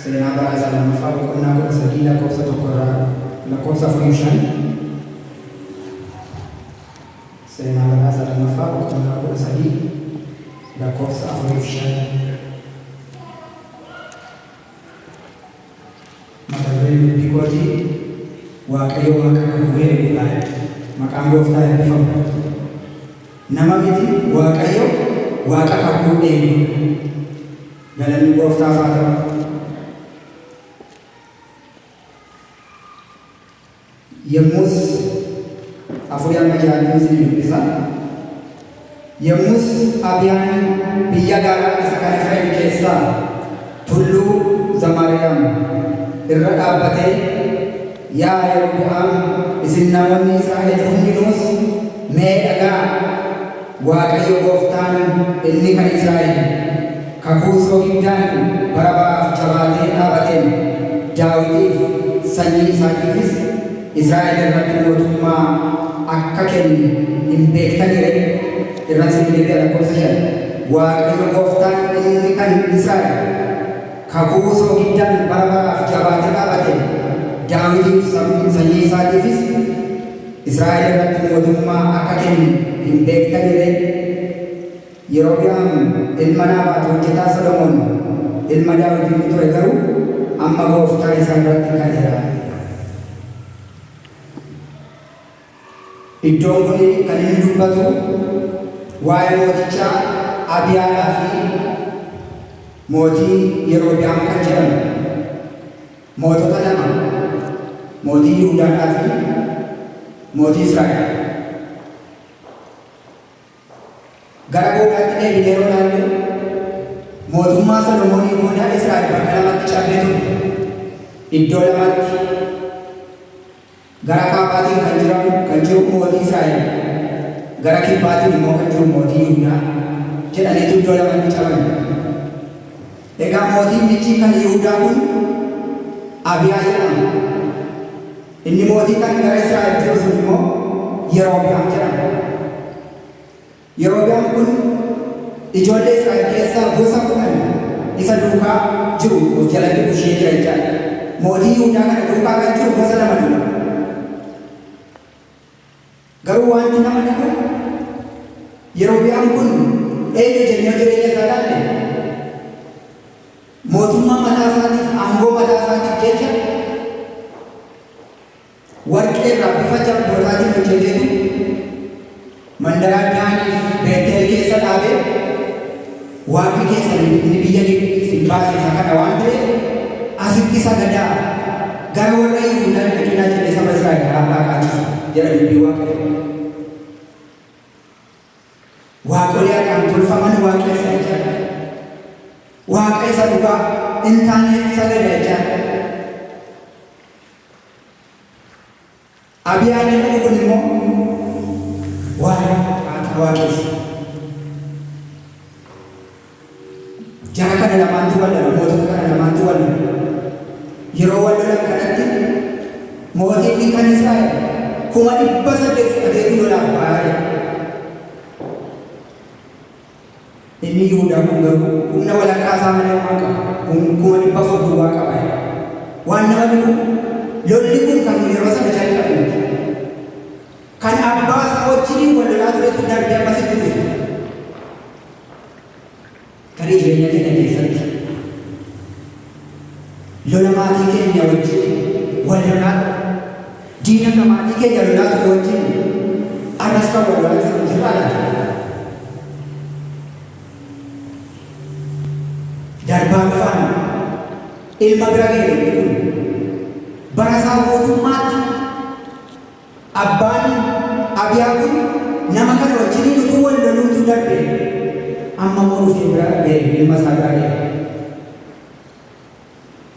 Seenaa baraa isa lammaffaa boqonnaa 13 lakkoofsa 1 irraa lakkoofsa 4 5. Seenaa baraa isa lammaffaa boqonnaa 13 lakkoofsa 4 5. Mata dureen dubbii kootii Waaqayyo Waaqa kakuu eegudha. Maqaan Gooftaa eebbifamu. Nama miti, Waaqayyo Waaqa kakuu eegu. Galanni Gooftaaf haa ta'u. Yommus afurii amma ja'aatti isinii dubbisa. Yommus Abiyaan biyya gaaraa isa kan Efreem keessaa tulluu Zamaariyaam irra dhaabbatee, Yaa Yerobi'aam, isin namoonni Israa'el hundinuus mee dhaga'aa! Waaqayyo gooftaan inni kan Israa'el kakuu soogiddaan bara baraaf jabaatee dhaabateen Daawitiif, sanyii isaatiifis Israa'el irratti mootummaa akka kenne hin beektanii ree? Irran isinii deebi'a lakkoofsa 5. Waaqayyo gooftaan inni kan Israa'el kakuu soogiddaan bara baraaf jabaatee dhaabateen Daawitiif, sanyii isaatiifis Israa'el irratti mootummaa akka kenne hin beektanii ree? Yerobi'aam ilma Naabaat hojjetaa Solomoon ilma Daawit inni ture garuu amma gooftaa isaa irratti ka'eera. Iddoon kun kan inni dubbatu waa'ee mootichaa Abiyaadhaa fi mootii Yerobi'aam kan jedhamu mootota lama, mootii Yihudaadhaa fi mootii Israa'el. Gara boodaatti deebinee yeroo ilaallu, mootummaa Solomoonii booda Israa'el bakka lamatti cabee ture. Iddoo lamatti, gara kaabaatiin kan jiramu kan jiru mootii Israa'el, gara kibbaatiin immoo kan jiru mootii Yihudaa jedhaniitu iddoo lamatti caban. Egaa mootiin kan Yihudaa kun Abiyaa jedhama. Inni mootii kan gara Israa'el jiru sun immoo Yerobi'aam jedhama. Yerobi'aam kun ijoollee Israa'el keessaa gosa 10 isa duukaa jiru of jalatti bulchee jira jechaadha. Mootii Yihudaa kana duukaa kan jiru gosa lama duuba. Garuu wanti nama dhibu, Yerobi'aam kun eenyu jennee jireenya isaa ilaalle, mootummaa mataa isaatiif, aangoo mataa isaatiif jecha warqee irraa bifa jabbootaatiin hojjeteetu mandaraa Daaniif Beeteel keessa dhaabee, Waaqni keessan inni biyya Gibxii isin baase isa kana waan ta'eef asitti sagadaa, gara warra Yihudaa hin dhaqinaa jedhee saba Israa'el karaa irraa kaachise jedha dubbii Waaqayyoo. Waaqolii harkaan tolfaman waaqessa jechaadha. Waaqa isa dhugaa hin taaneef sagada jechaadha. Abiyaan jedhamu kun immoo Waaqa waaqessa. Jara kana lamaantu wal lola, mootota kana lamaantu wal lola. Yeroo wal lolan kanatti mootiin kan Israa'el 800,000 fudhateetu lolaaf ba'aa jira. Inni Yihudaa kun garuu humna walakkaa isaa malee homaa hin qabu. 400,000 duwwaa qaba. Waan nama dhibu, lolli kun kan yeroo sana jalqabe miti. Kan abbaa isaa wajjiniin wal lolaa turetu darbee ammasitti dhufe. Tarii jireenya keenya keessatti lola maatii keenya wajjin wal lolaa ture, diina isa maatii keenya lolaa ture wajjin arras kan wal lolaa jiru jirraa laata? Darbaa dhufaan ilma bira ga'e lolli kun. Bara isaa guutummaatti Abbaan Abiyaa kun nama kana wajjiniin utuu wal loluutu darbe, amma immoo dhufee bira ga'e, ilma isaa bira ga'e.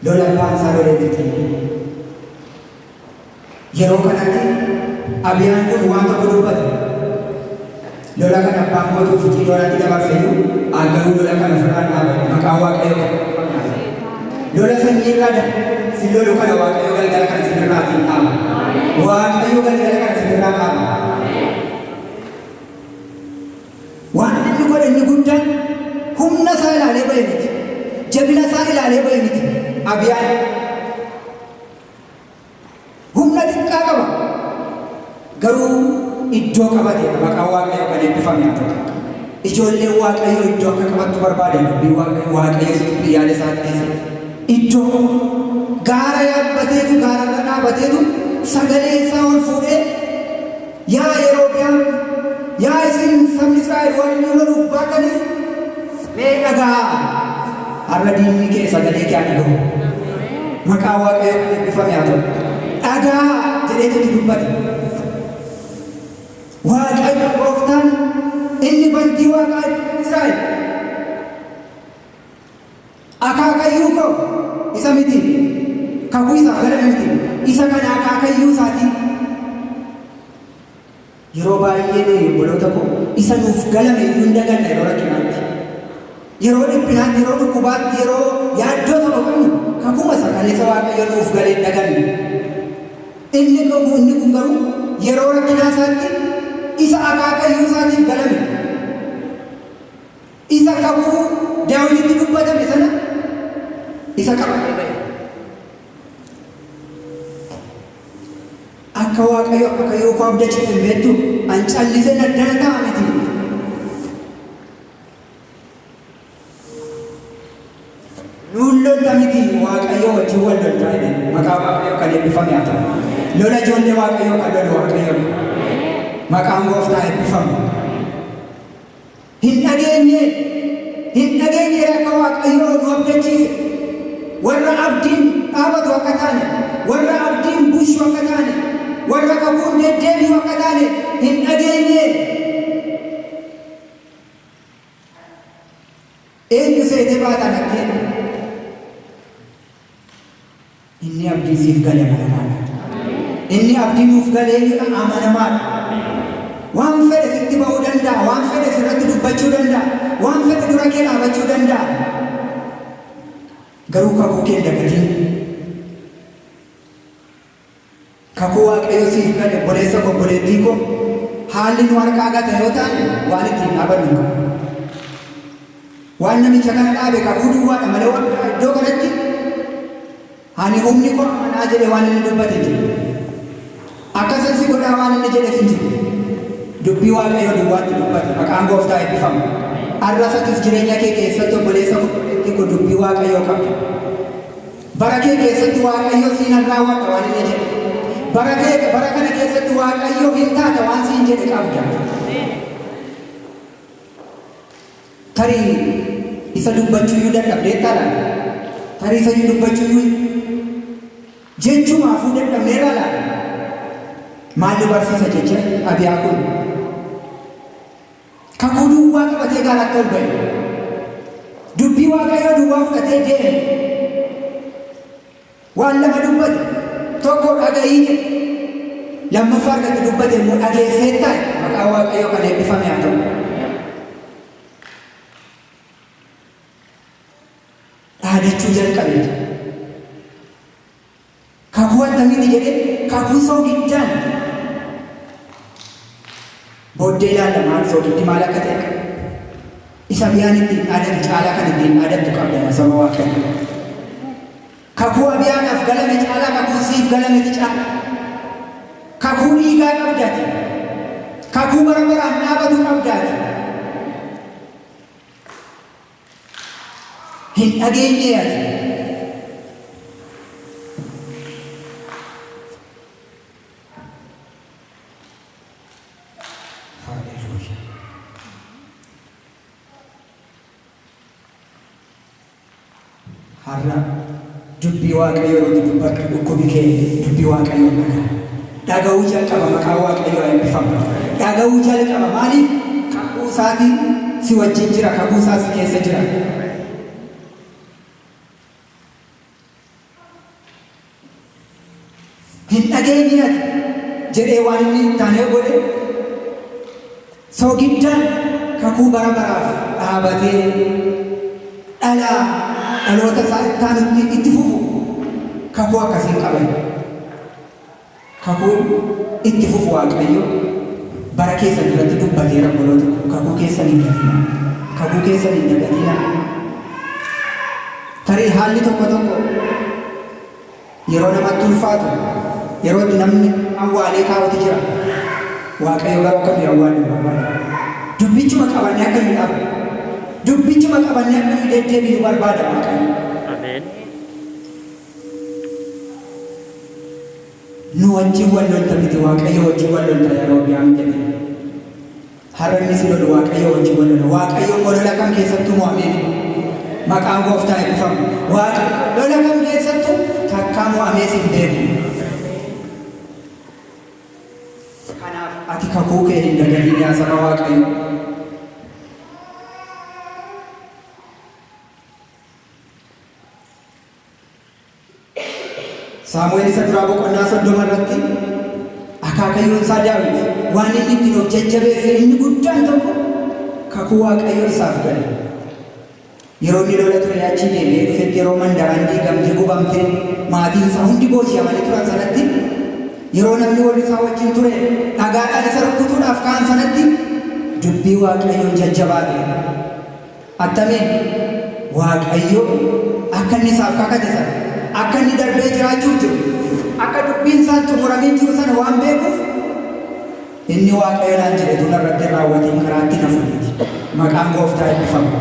Lola abbaan isaa lolee fixee. Yeroo kanatti Abiyaan kun waan tokko dubbate. Lola kana abbaan kootuu fixii lolatti dabarse iyyuu, an garuu lola kana ofirraan dhaaba. Maqaan Waaqayyoo. Lola sanyii irraa si lolu kana Waaqayyo galgala kana sinirraatiin dhaaba. Waaqayyo galgala kana sinirraa dhaaba. Waan inni godhe inni guddaan humna isaa ilaalee ba'e miti. Jabina isaa ilaalee ba'e miti. Abiyaan humna xiqqaa qaba. Garuu iddoo qabateedha. Maqaan Waaqayyoo kan eebbifame haa ta'u. Ijoolleen Waaqayyoo iddoo akka qabattu barbaadan dubbii Waaqayyoo Waaqayyo dubbii yaada isaatti iddoo gaara yaabbateetu gaararra dhaabateetu sagalee isaa ol fuudhee yaa Yerobi'aam yaa isin sabni Israa'el waan inni loluuf baataniif mee dhaga'aa har'a diinni kee sagalee kee haa dhaga'u. Maqaa Waaqayyoo kan eebbifame haa ta'u. Dhagaa jedheetu itti dubbate. Waaqayyo gooftaan inni bantii waaqaa Israa'el akaakayyuu koo isa miti kakuu isaaf galame miti isa kana akaakayyuu isaatii yeroo baay'ee obboloota koo isa nuuf galame iyyuu hin daganna yeroo rakkinaatti. Yeroo dhiphinaatti, yeroo dhukkubaatti, yeroo yaaddoo tokko qabnu kakuma isa kaleessa Waaqayyo nuuf galee hin daganne. Inni kakuu inni kun garuu yeroo rakkinaa isaatti isa akaakayyuu isaatiif galame. Isa kakuu Daawititti dubbatame sana isa qabatee ba'e. Akka Waaqayyo akaakayyuu koo abdachiise hin beektu an callisee addana ta'a miti. Nuun lolta miti Waaqayyo wajjin wal loltaa jedhe maqaa Waaqayyoo kan eebbifame haa ta'u. Lola ijoollee Waaqayyoo kan lolu Waaqayyoodha. Maqaan gooftaa eebbifamu. Hin dhageenye hin dhageenye akka Waaqayyoo nu abdachiise. Warra abdiin dhaabatu akka taane, warra abdiin bushu akka taane, warra kakuun deddeebi'u akka taane hin dhageenye. Eenyu seetee baataan abdii? Inni abdii siif gale amanamaadha. Inni abdii nuuf gale eenyudha? Amanamaadha. Waan fedhe sitti ba'uu danda'a. Waan fedhe sirratti dubbachuu danda'a. Waan fedhe dura kee dhaabachuu danda'a. Garuu kakuu kee hin dagatiin. Kakuu Waaqayyo siif gale obboleessa koo obboleettii koo haalli nu harkaa gata yoo taane waan ittiin dhaabannu hin qabnu. Waan namicha kana dhaabe kakuu duwwaadha malee waan biraa iddoo kanatti ani humni koo amanaa jedhee waan inni dubbate hin jiru. Akkasan si godhaa waan inni jedhes hin jiru. Dubbii Waaqayyoo duwwaatti dubbate maqaan gooftaa eebbifamu. Har'as atis jireenya kee keessatti obboleessa koo obboleettii koo dubbii Waaqayyoo qabda. Bara kee keessatti Waaqayyo siin raawwadha waan inni jedhe. Bara kee bara kana keessatti Waaqayyo hin taata waan siin jedhe qabda. Tarii isa dubbachuuyyuu dadhabdeettaa laata? Tarii isa dubbachuuyyuu jechumaafuu dadhabneerraa laata? Maal nu barsiisa jecha Abiyaa kun? Kakuu duwwaa qabatee gaaratti ol ba'e. Dubbii Waaqayyoo duwwaa fudhatee deeme. Waan lama dubbate. Tokko dhaga'ii jedhe. Lammaffaa irratti dubbate immoo dhageesseettaa maqaa Waaqayyoo kan eebbifame haa ta'u. Dhaadachuu jalqabe. Kakuu attamiiti jedhee kakuu soogiddaan booddee ilaalla maal soogiddi maal akka ta'e. Isa Abiyaan ittiin dhaadatu caalaa kan ittiin dhaadattu qabda yaa saba Waaqayyoo. Kakuu Abiyaadhaaf galame caalaa kakuu siif galameti caala. Kakuu dhiigaa qabdaati. Kakuu bara baraan dhaabatu qabdaati. Hin dhageenyee ati. Haleluuyaa. Har'a dubbii Waaqayyoo yeroo dubbattu dhukkubi kee dubbii Waaqayyoo dhaga'a. Dhaga'uu jalqaba maqaan Waaqayyoo haa eebbifamu. Dhaga'uu jalqaba maaliif kakuu isaatiin si wajjin jira kakuu isaa si keessa jira. Hin dhageenye ati jedhee waan inni hin taane godhe soogiddaan kakuu bara baraaf dhaabatee dhala dhaloota isaa ittaanutti itti fufu kakuu akkasiin qaban. Kakuu itti fufu Waaqayyo bara keessan irratti dubbateera obboloota koo kakuu keessan hin gatinaa. Kakuu keessan hin dagatinaa. Tarii haalli tokko tokko yeroo namatti ulfaatu, yeroo itti namni awwaalee kaa'utu jira. Waaqayyo garuu akka nuyi awwaallu hin barbaadu. Dubbichuma qabannee akka nuyi dhaabnu, dubbichuma qabannee akka nuyi deddeebinu barbaada Waaqayyo. Ameen. Nu wajjin wal lolta miti, Waaqayyo wajjin wal lolta Yerobi'aam jedhe. Har'a inni si lolu Waaqayyo wajjin wal lola. Waaqayyo immoo lola kam keessattuu mo'amee maqaan gooftaa eebbifamu. Waaqa lola kam keessattuu takkaa mo'amees hin beeku. Kanaaf ati kakuu kee hin dagatin yaa saba Waaqayyo. Saamu'eel isa duraa boqonnaa 30 irratti akaakayyuun isaa Daawit waan inni ittiin of jajjabeesse inni guddaan tokko kakuu Waaqayyo isaaf gale. Yeroo inni lola ture achii deebi'ee dhufetti yeroo mandaraan diigamtee gubamtee maatiin isaa hundi booji'amanii turan sanatti yeroo namni warri isaa wajjin ture dhagaadhaan isa rukkutuudhaaf ka'an sanatti dubbii Waaqayyoon jajjabaate. Attamiin? Waaqayyo akka inni isaaf kakate sana, akka inni darbee jiraachuuf jiru, akka dubbiin isaa hin xumuramin jiru sana waan beekuuf, inni Waaqayyo naan jedhe utuu narratti hin raawwatin karaatti hin hafu miti. Maqaan Gooftaa eebbifamu.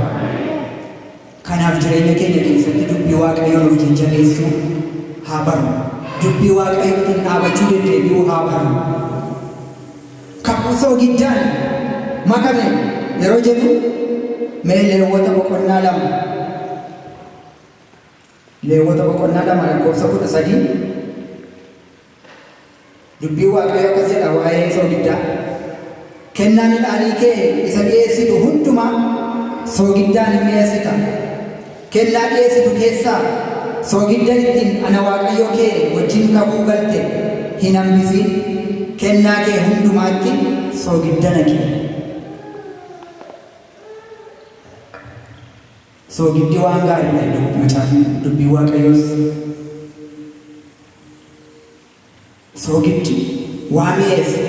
Kanaaf jireenya keenya keessatti dubbii Waaqayyoon of jajjabeessuu haa barru. Dubbii Waaqayyootiin dhaabachuu deddeebi'uu haa barru. Kakuu soogiddaan makame yeroo jedhu mee Leewwota boqonnaa 2 Leewwota boqonnaa 2 lakkoofsa 13 dubbiin Waaqayyo akkas jedha waa'ee soogiddaa. Kennaa midhaanii kee isa dhi'eessitu hundumaa soogiddaan in mi'eessita. Kennaa dhi'eessitu keessaa soogidda ittiin ana Waaqayyo kee wajjin kakuu galte hin hambisin, kennaa kee hundumaatti soogidda naqi! Soogiddi waan gaariidha jedhu macaafni dubbiin Waaqayyoos. Soogiddi waa mi'eessa.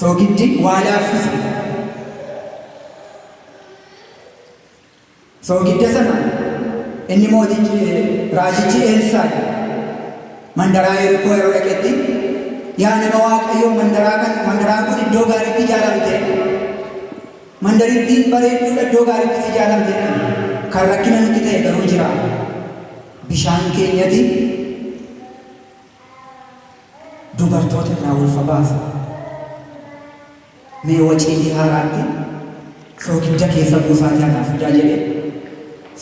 Soogiddi waa laaffisa. Soogidda sana inni mootichi raajichi Eelsaa'i mandaraa Yerikoo yeroo dhaqetti yaa nama Waaqayyoo mandaraa kan mandaraan kun iddoo gaariitti ijaaramteedha. Mandarittiin bareedduudha iddoo gaariittis ijaaramteedha. Kan rakkina nutti ta'e garuu jira. Bishaan keenyati dubartoota irraa ulfa baasa. Mee waciitii haaraatti soogidda keessa buusaatii anaaf fidaa jedhe.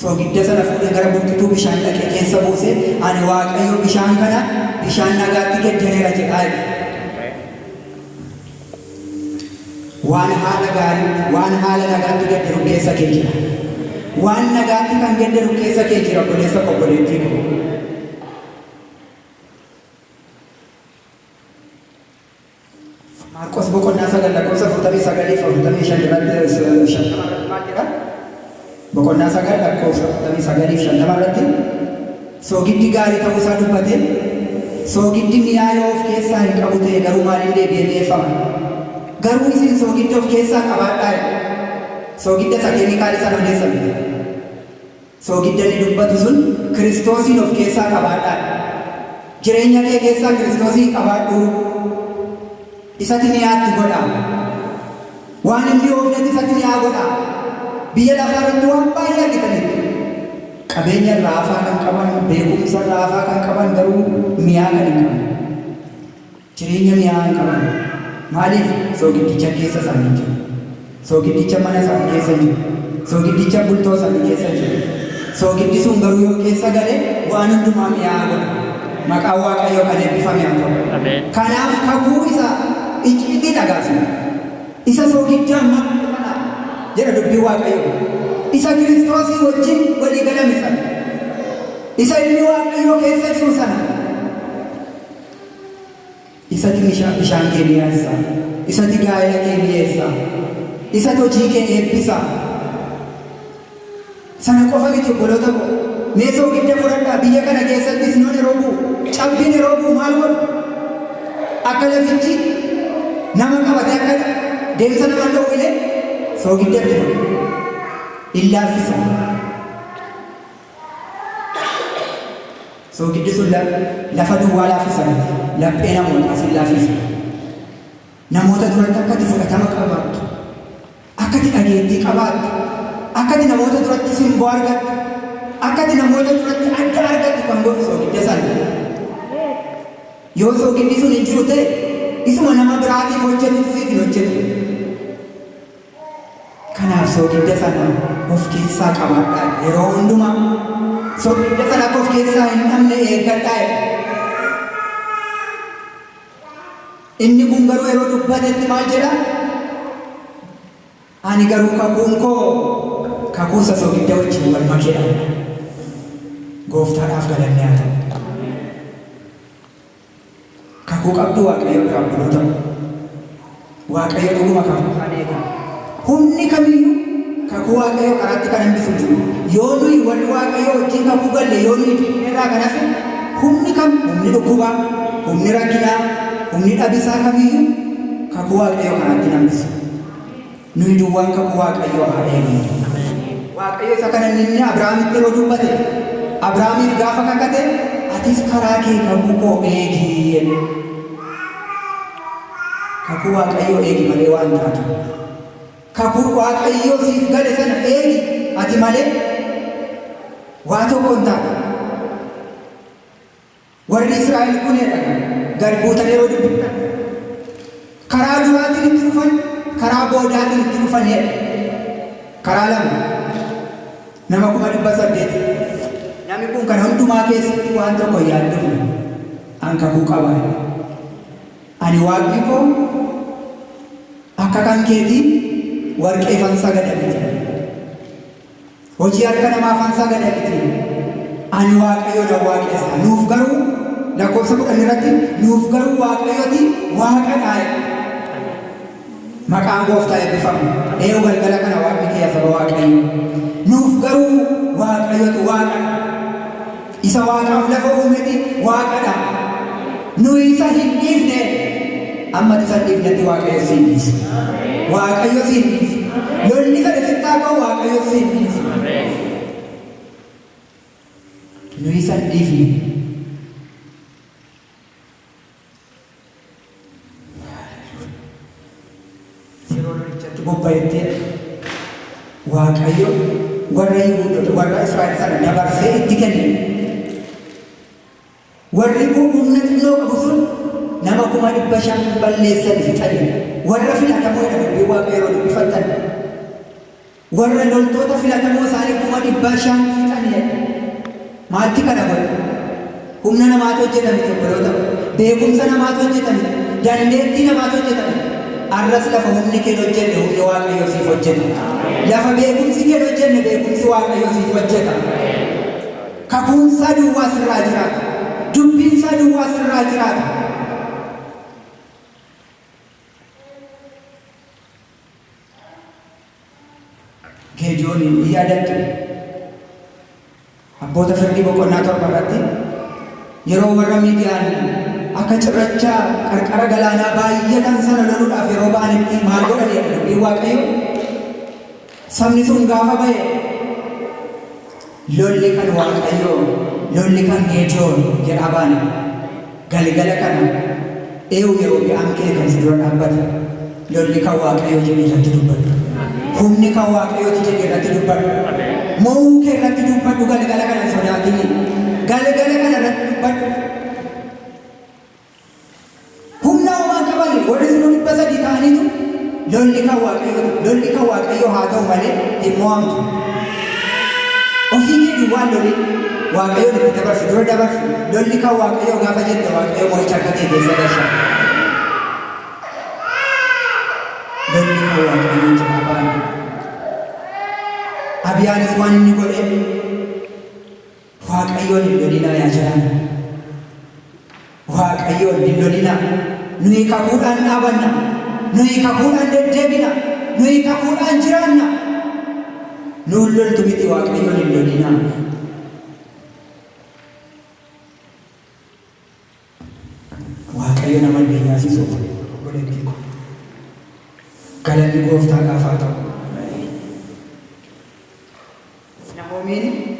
Soogidda sana fuudhee gara burqituu bishaan dhaqee keessa buuse, ani Waaqayyo bishaan kana bishaan nagaatti geddereera jedhaa jedhe. Waan haala gaariitti, waan haala nagaatti gedderu keessa kee jira. Waan nagaatti kan gedderu keessa kee jira obboleessa koo obboleettii koo. Maarqos boqonnaa 9 lakkoofsa 49 fi 45 irratti 50 irratti maal jedha? Boqonnaa 9 lakkoofsa 49 fi 50 irratti soogiddi gaarii ta'uu isaa dubbate. Soogiddi mi'aa yoo of keessaa hin qabu ta'e garuu maaliin deebi'ee mi'eeffama? Garuu isin soogidda of keessaa qabaadhaa jedha. Soogidda isa keemikaalii sana odeessa miti. Soogidda inni dubbatu sun Kiristoosiin of keessaa qabaadhaa dha. Jireenya kee keessaa Kiristoosiin qabaadhu. Isati mi'aa itti godhaa. Waan hin mi'oofnetti isatti mi'aa godhaa. Biyya lafaa irratti waan baay'ee argitaniittu. Qabeenya irraa hafaa kan qaban, beekumsa irraa hafaa kan qaban garuu mi'aa kan hin qabne. Jireenya mi'aa'aa hin qaban. Maaliif? Soogiddicha keessa isaanii hin jiru. Soogiddicha mana isaanii keessa hin jiru. Soogiddicha bultoo isaanii keessa hin jiru. Soogiddi sun garuu yoo keessa gale waan hundumaa mi'aa'aa godha. Maqaan Waaqayyoo kan eebbifame haa ta'u. Ameen. Kanaaf kakuu isa icciitii dhagaasna. Isa soogiddaan makame sana jedha dubbiin Waaqayyoo. Isa Kiristoosii wajjin walii galame sana. Isa ilmi Waaqayyoo keessa jiru sana. Isati bishaan kee mi'eessa. Isati gaa'ela kee mi'eessa. Isati hojii kee eebbisa. Sana qofa miti obboloota koo. Mee soogidda fudhadhaa biyya kana keessatti snoon yeroo bu'u, cabbiin yeroo bu'u maal godhu? Akka lafichi nama qabatee akka deemsa nama hin dhowwine soogidda itti naqu. In laaffisa. Soogiddi sun lafa duwwaa laaffisa miti. Laphee namootaas in laaffisa. Namoota duratti akka ati fudhatama qabaattu, akka ati dhageettii qabaattu, akka ati namoota duratti simboo argattu, akka ati namoota duratti adda argattu kan godhu soogidda sana. Yoo soogiddi sun hin jiru ta'e, isuma nama biraatiif hojjetu siif hin hojjetu. Kanaaf soogidda sana of keessaa qabaadhaa yeroo hundumaa. Soogidda sana akka of keessaa hin dhabne eeggadhaa jedha. Inni kun garuu yeroo dubbatetti maal jedha? Ani garuu kakuun koo kakuu isa soogidda wajjin wal makeedha. Gooftaadhaaf galanni haa ta'u. Kakuu qabdu Waaqayyo biraa obboloota. Waaqayyo dhuguma kakuu isaa ni eega. Humni kamiyyuu kakuu Waaqayyoo karaatti kan hambisu hin jiru. Yoo nuyi warri Waaqayyoo wajjin kakuu galle yoo nuyi diinne irraa kan hafe humni kam, humni dhukkubaa, humni rakkinaa, humni dhabisaa kamiyyuu kakuu Waaqayyoo karaatti hin hambisu. Nuyi duwwaan kakuu Waaqayyoo haa eegnu. Waaqayyo isa kana inni Abrahaamitti yeroo dubbate, Abrahaamiif gaafa kakate, atis karaa kee kakuu koo eegi jedhe. Kakuu Waaqayyoo eegi malee waan taatu. Kakuu Waaqayyoo siif gale sana eegi ati malee waa tokko hin taatu. Warri Israa'el kun jedha gad buutan yeroo dubbiftan karaa duraatiin itti dhufan, karaa boodaatiin itti dhufan jedha. Karaa lama nama 800,000. Namni kun kan hundumaa keessatti waan tokko hin yaaddofne. An kakuu qaba. Ani Waaqni koo akka kan keetii warqeefan sagada miti. Hojii harka namaafan sagada miti. Ani Waaqayyo nan waaqessa. Nuuf garuu lakkoofsa 10 irratti nuuf garuu Waaqayyoti Waaqadha jedha. Maqaan Gooftaa eebbifamu. Eeyu galgala kana Waaqni kee saba Waaqayyo. Nuuf garuu Waaqayyotu Waaqadha. Isa Waaqaaf lafa uumeti Waaqadha. Nuyi isa hin dhiifne. Amma isa hin dhiifnetti Waaqayyo si hin dhiisu. Waaqayyo si hin dhiisu. Lolli fedhe sitti haa ka'u, Waaqayyo si hin dhiisu. Nuyi isa hin dhiifne. Yeroo lolichatti bobba'etti Waaqayyo warra Yihuudoota, warra Israa'el sana dabarsee itti kenne. Warri humna xinnoo qabu sun nama 500,000 balleessani fixani. Warra filatamoo jedha dubbiin Waaqayyo yeroo dubbifattan. Warra loltoota filatamoo isaanii 500,000 fixani jedha. Maalti kana godhe? Humna namaatu hojjeta miti obboloota. Beekumsa namaatu hojjeta miti. Dandeettii namaatu hojjeta miti. Arras lafa humni kee hojjenne humni Waaqayyoo siif hojjeta. Lafa beekumsi kee hojjenne beekumsi Waaqayyoo siif hojjeta. Kakuunsaa duwwaa sirraa jiraata. Dubbiinsaa duwwaa sirraa jiraata. Geediyooniin ni yaadattu? Abboota Firdii boqonnaa 7 irratti yeroo warra Miidiyaan akka cirracha qarqara galaanaa baay'atan sana loluudhaaf yeroo ba'anitti maal godhanidha dubbiin Waaqayyoo? Sabni sun gaafa ba'e lolli kan Waaqayyoo, lolli kan Geediyoon jedhaa ba'ani. Galgala kana eewu Yerobi'aam kee kan si dura dhaabbate, lolli kan Waaqayyoo jedhee irratti dubbadhu. Humni kan Waaqayyooti jedhee irratti dubbadhu. Mo'uu kee irratti dubbadhu, galgala kana hin sodaatini. Galgala kana irratti dubbadhu. Humna homaa hin qabani, warri sunuu 300 ta'aniitu lolli kan Waaqayyooti. Lolli kan Waaqayyoo haa ta'u malee hin mo'amtu. Ofii kee duwwaan lolin, Waaqayyoon itti dabarsi, dura dabarsi. Lolli kan Waaqayyoo gaafa jette Waaqayyo mo'icha harka kee keessa galcha. Lolli kan Waaqayyoo jedhaa ba'an. Abiyaanis waan inni godhe, Waaqayyoon hin lolinaa yaa jarana. Waaqayyoon hin lolinaa. Nuyi kakuudhaan dhaabanna. Nuyi kakuudhaan deddeebina. Nuyi kakuudhaan jiraanna. Nuun loltu miti, Waaqayyoon hin lolinaa. Waaqayyo nama biyyaasisuuf obboleettii ko. Galanni Gooftaadhaaf haa ta'u. Naa'omiin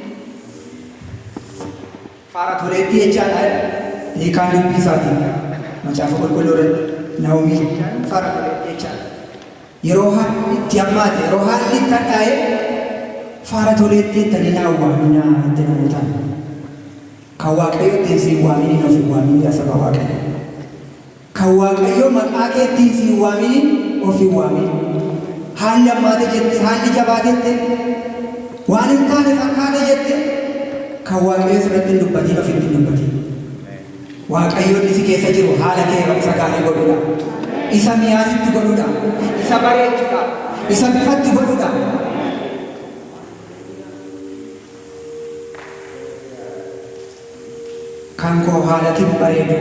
faara toleetti jechaadha. Hiikaan dubbii isaatiin macaafa qulqulluu irratti Naa'omii jechaan faara toleetti jechaadha. Yeroo haalli itti hammaate, yeroo haalli itti hadhaa'e, faara toleetti jettanii naa waaminaa itti namootaan. Kan Waaqayyo ittiin siin waaminiin of hin waamin, yaa saba Waaqayyo. Kan Waaqayyo maqaa kee ittiin siin waaminiin of hin waamin. Haalli hammaate jette, haalli jabaate, waan hin taane fakkaate jette, kan Waaqayyo sirratti hin dubbatiin ofitti hin dubbatiin. Waaqayyo inni si keessa jiru haala kee isa gaarii godhudha. Isa mi'aasitti godhudha. Isa bareechudha. Isa bifatti godhudha. Kan koo haalati hin bareedu,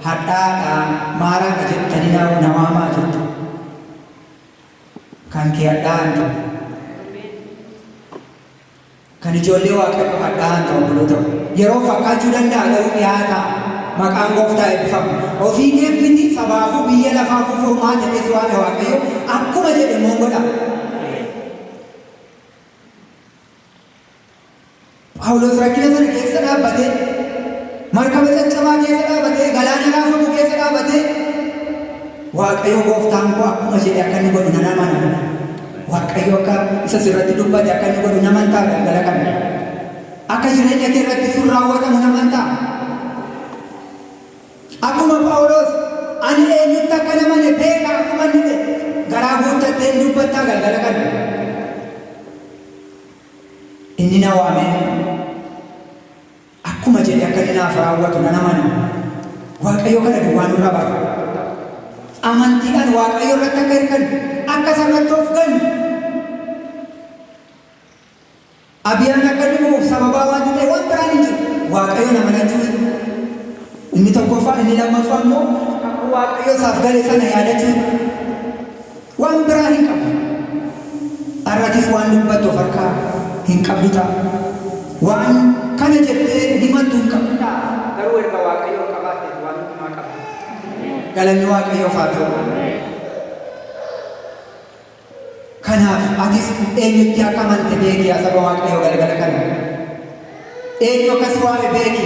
hadhaadha, maaraadha jettanii na waamaa jettu. Kan kee hadhaa'aa hin ta'u. Kan ijoollee Waaqayyoo hadhaa'aa hin ta'u, obboloota. Yeroo fakkaachuu danda'a, garuu mi'aa ta'a. Maqaan Gooftaa eebbifamu. Ofii keef miti, sabaafuu, biyya lafaafuu furmaata jedhee si waame Waaqayyo, akkuma jedhe immoo godha. Phaawulos rakkina sana keessa dhaabbatee, markaba caccabaa keessa dhaabatee, galaana raafamu keessa dhaabatee, Waaqayyo gooftaan koo akkuma jedhe akka inni godhu nan amana. Waaqayyo akka isa sirratti dubbate akka inni godhu namantaa galgala kana. Akka jireenya kee irratti sun raawwatamu namantaa. Akkuma Phaawulos ani eenyutti akka namane beeka akkuma inni jedhe garaa guuttattee hin dubbattaa galgala kana. Inni na waamee akkuma jedhe akka inni naaf raawwatu nan amana. Waaqayyo kana duwwaa nurraa barbaada. Amantiidhaan Waaqayyo irratti akka hirkannu, akka isa irratti of gannu. Abiyaan akka inni mo'uuf sababaa wanti ta'e waan biraan hin jiru. Waaqayyoon amanachuu inni tokkoffaa, inni lammaffaa immoo kakuu Waaqayyo isaaf gale sana yaadachuu, waan biraa hin qabu. Har'atis waan dubbattu of harkaa hin qabdu ta'a. Waan kana jettee himattu hin qabdu ta'a. Garuu erga Waaqayyoon qabaatte waan hundumaa qabda. Galanni Waaqayyoof haa ta'u. Kanaaf atis eenyutti akka amante beeki, yaa saba Waaqayyoo, galgala kana. Eenyu akka si waame beeki.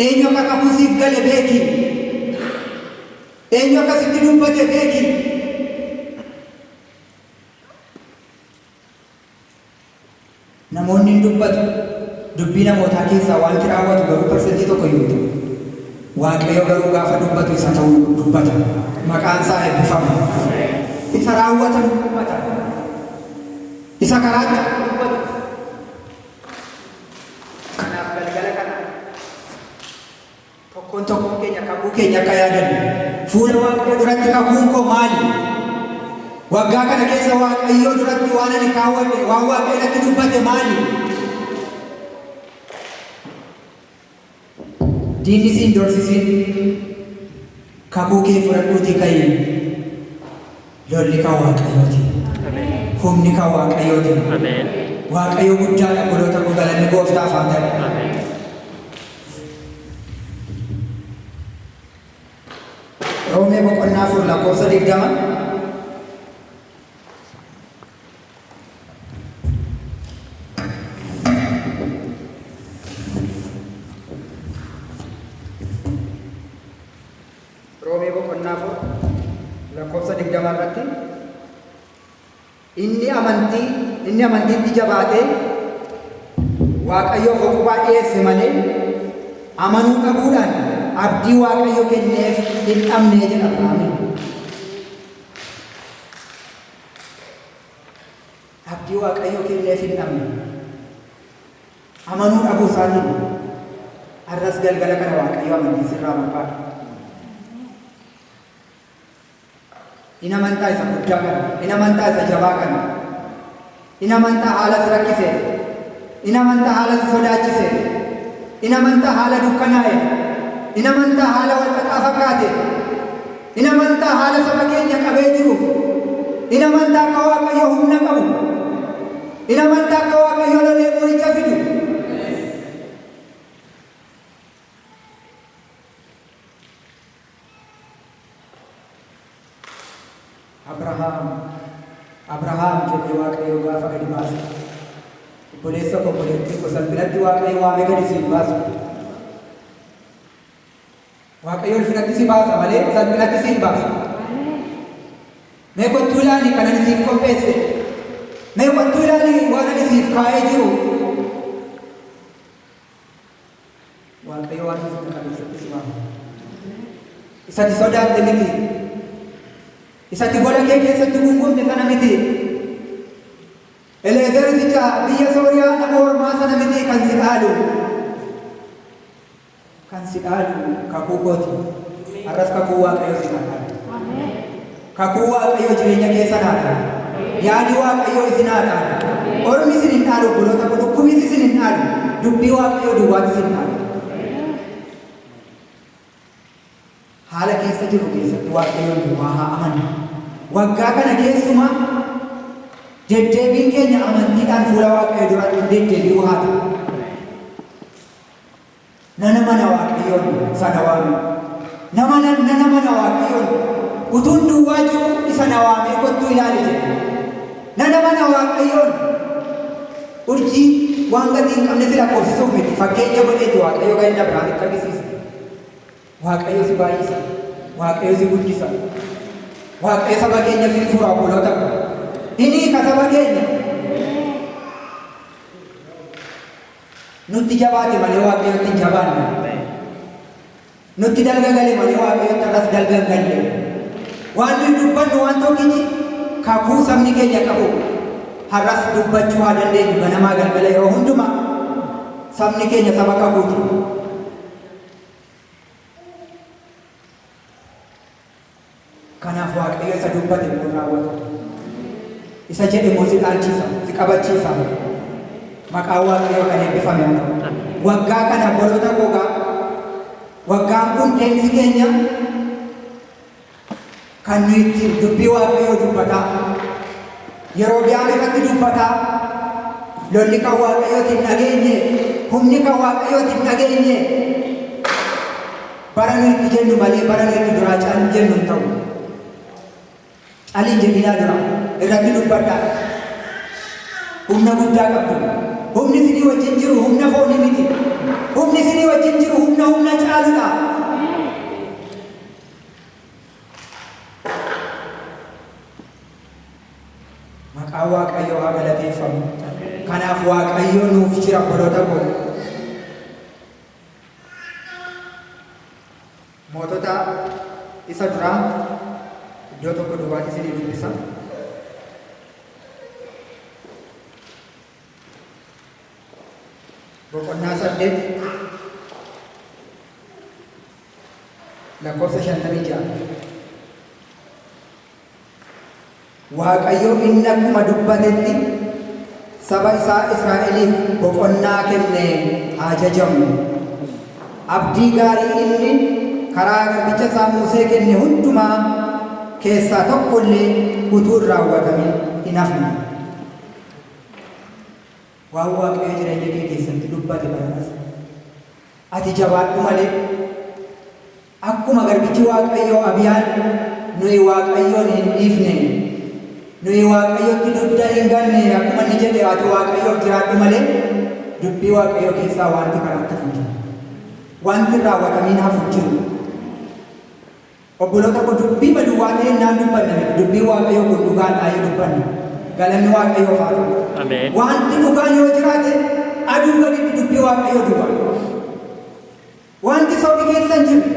Eenyu akka kakuu siif gale beeki. Eenyu akka sitti dubbate beeki. Namoonni hin dubbatu. Dubbii namootaa keessaa wanti raawwatu garuu 1% iyyuu hin ta'u. Waaqayyo garuu gaafa dubbatu isa ta'u dubbata. Maqaan isaa eebbifamu. Isa raawwatamu dubbata. Isa karaatti dubbatu. Kanaaf galgala kana tokkoon tokkoon keenya kakuu keenya akka yaadannu, fuula Waaqayyo duratti kakuun koo maali? Waggaa kana keessa Waaqayyo duratti waan ani kaawwadhe, waan Waaqayyo natti dubbate maali? Diinni siin doorsisiin, kakuu kee fudhadhuutii ka'i. Lolli kan Waaqayyooti. Humni kan Waaqayyooti. Waaqayyo guddaadha, obboloota koo, galanni Gooftaaf haa ta'u. Roomee boqonnaa 4 lakkoofsa 20. Roomee boqonnaa 4 lakkoofsa 20 irratti, inni amantiitti jabaatee Waaqayyoof uqubaa dhiyeesse malee amanuu dhabuudhaan abdii Waaqayyo kenneef hin dhabne jedha. Ameen. Abdii Waaqayyo kenneef hin dhabne. Amanuu dhabuu isaatiin. Har'as galgala kana Waaqayyo amantii sirraa barbaada. In amantaa isa guddaa kana, in amantaa isa jabaa kana, in amantaa haala si rakkiseef, in amantaa haala si sodaachiseef, in amantaa haala dukkanaa'eef, in amantaa haala walxaxaa fakkaateef, in amantaa haala saba keenya qabee jiruuf, in amantaa akka Waaqayyo humna qabu, in amantaa akka Waaqayyo lolee mo'icha fidu. Abrahaam, Abrahaam jedhee Waaqayyo gaafa gadi baase, Obboleessa koo, obboleettii koo, salphinatti Waaqayyo waamee gadi si hin baasu. Waaqayyo ulfinatti si baasa malee salphinatti si hin baasu. Mee kottuu ilaali kan ani siif qopheesse. Mee kottuu ilaali waan ani siif kaa'ee jiru. Waaqayyo waan ulfina qabeessatti si waama. Isati sodaatte miti. Isati gola kee keessatti gungumte sana miti. Eleezer isicha biyya Sooriyaa nama ormaa sana miti kan si dhaalu. Kan si dhaalu kakuu kooti. Har'as kakuu Waaqayyo si dhaalu. Kakuu Waaqayyo jireenya keessa naa dhaalu. Yaadi Waaqayyo isin haa dhaalu. Ormi isin hin dhaalu, obboloota koo, dhukkubis isin hin dhaalu. Dubbii Waaqayyo duwwaatu isin dhaalu. Haala keessa jirru keessatti Waaqayyoon duwwaa haa amannu. Waggaa kana keessumaa deddeebiin keenya amantiidhaan fuula Waaqayyo duratti deddeebi'uu haa ta'u. Nana mana Waaqayyoon sana waame. Nama nana mana Waaqayyoon utuun duwwaa jiru isa na waamee kottuu ilaali jedhe. Nana mana Waaqayyoon urjii waan gatii hin qabne si lakkoofsisuuf miti. Fakkeenya godheeti Waaqayyo kan inni Abrahaamitti argisiise. Waaqayyo si baay'isa. Waaqayyo si guddisa. Waaqayyo saba keenya si fura, obboloota ko. Inni hiika saba keenya. Nutti jabaate malee Waaqayyotti hin jabaanne. Nutti dalga gale malee Waaqayyotti har'as dalga hin galle. Waan nuyi dubbannu waan tokkichi kakuu sabni keenya qabu har'as dubbachuu haa dandeenyu ganamaa galgala yeroo hundumaa sabni keenya saba kakuuti. Kanaaf Waaqayyo isa dubbate immoo raawwata. Isa jedhe immoo si dhaalchisa, si qabachiisa. Maqaan Waaqayyoo kan eebbifame haa ta'u. Waggaa kana, obboloota koogaa, waggaan kun deemsi keenya kan nuyi itti dubbii Waaqayyoo dubbataa, Yerobi'aam irratti dubbataa, lolli kan Waaqayyootiin dhageenye, humni kan Waaqayyootiin dhageenye, bara nuyi itti jennu malee bara nuyi itti duraa cal jennu hin ta'u. Calii jedhinaa dura irratti dubbadhaa. Humna guddaa qabdu. Humni isinii wajjin jiru humna foonii miti. Humni isinii wajjin jiru humna humna caaludha. Maqaan Waaqayyoo haa galateeffamu. Kanaaf Waaqayyo nuuf jira, obboloota koo. Mootota isa duraa iddoo tokko duwwaatti isinii dubbisa. Boqonnaa 8 lakkoofsa 56. Waaqayyo inni akkuma dubbatetti saba isaa Israa'eliif boqonnaa kenne haa jajamu. Abdii gaarii inni karaa garbicha isaa Musee kenne hundumaa keessaa tokko illee utuu hin raawwatamin hin hafne. Waan Waaqayyo jireenya kee keessatti dubbate baranas ati jabaadhu malee, akkuma garbichi Waaqayyoo Abiyaan, nuyi Waaqayyoon hin dhiifne, nuyi Waaqayyotti dugda hin ganne akkuma inni jedhe, ati Waaqayyoof jiraadhu malee dubbii Waaqayyoo keessaa wanti karaatti hafu hin jiru. Wanti hin raawwatamiin hafu hin jiru. Obboloota koo, dubbii baduwwaa ta'e naan dubbanna miti. Dubbiin Waaqayyoo kun dhugaadhaa yoo dubbanna. Galanni Waaqayyoof haa ta'u. Ameen. Wanti dhugaan yoo jiraate aduu gaditti dubbii Waaqayyoo duwwaa. Wanti sobi keessa hin jirre,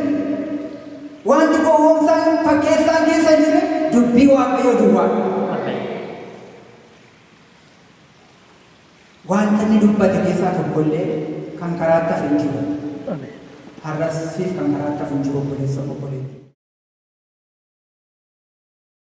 wanti gowwoomsaan fakkeessaan keessa hin jirre dubbii Waaqayyoo duwwaa. Ameen. Wanta inni dubbate keessaa tokkollee kan karaatti hafe hin jiru. Ameen. Har'as siif kan karaatti hafu hin jiru, obboleessa, obboleettii.